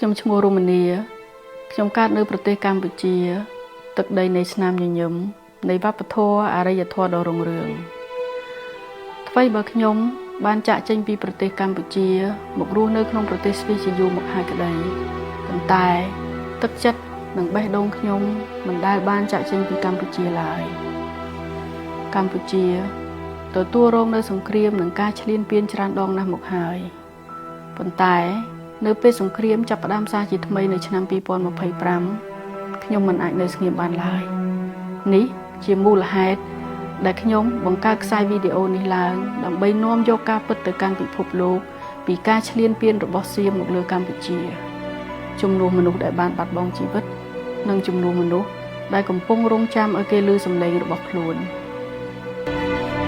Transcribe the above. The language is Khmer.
ខ្ញុំឈ្មោះរមនីខ្ញុំកើតនៅប្រទេសកម្ពុជា ទឹកដីនៃស្នាមញញឹមនៃវប្បធម៌អរិយធម៌ដ៏រុងរឿងថ្វីបើខ្ញុំ បានចាក់ចេញពីប្រទេសកម្ពុជា មករស់នៅក្នុងប្រទេសស្វីសជាយូរមកហើយក្តីប៉ុន្តែទឹកចិត្តនិងបេះដូងខ្ញុំមិនដែលបានចាក់ចេញពីកម្ពុជាឡើយកម្ពុជាទទួលរងនៅសង្គ្រាមនិងការឈ្លានពានច្រើនដងណាស់មកហើយប៉ុន្តែនៅពេលសង្គ្រាមចាប់ផ្ដើមសារជាថ្មីនៅឆ្នាំ2025ខ្ញុំមិនអាចនៅស្ងៀមបានឡើយនេះជាមូលហេតុដែលខ្ញុំបង្កើតខ្សែវីដេអូនេះឡើងដើម្បីនាំយកការពិតទៅកាន់ពិភពលោកពីការឈ្លានពានរបស់សៀមមកលើកម្ពុជាជំនួសមនុស្សដែលបានបាត់បង់ជីវិត និងជំនួសមនុស្សដែលកំពុងរងចាំឲ្យគេឮសំឡេងរបស់ខ្លួន។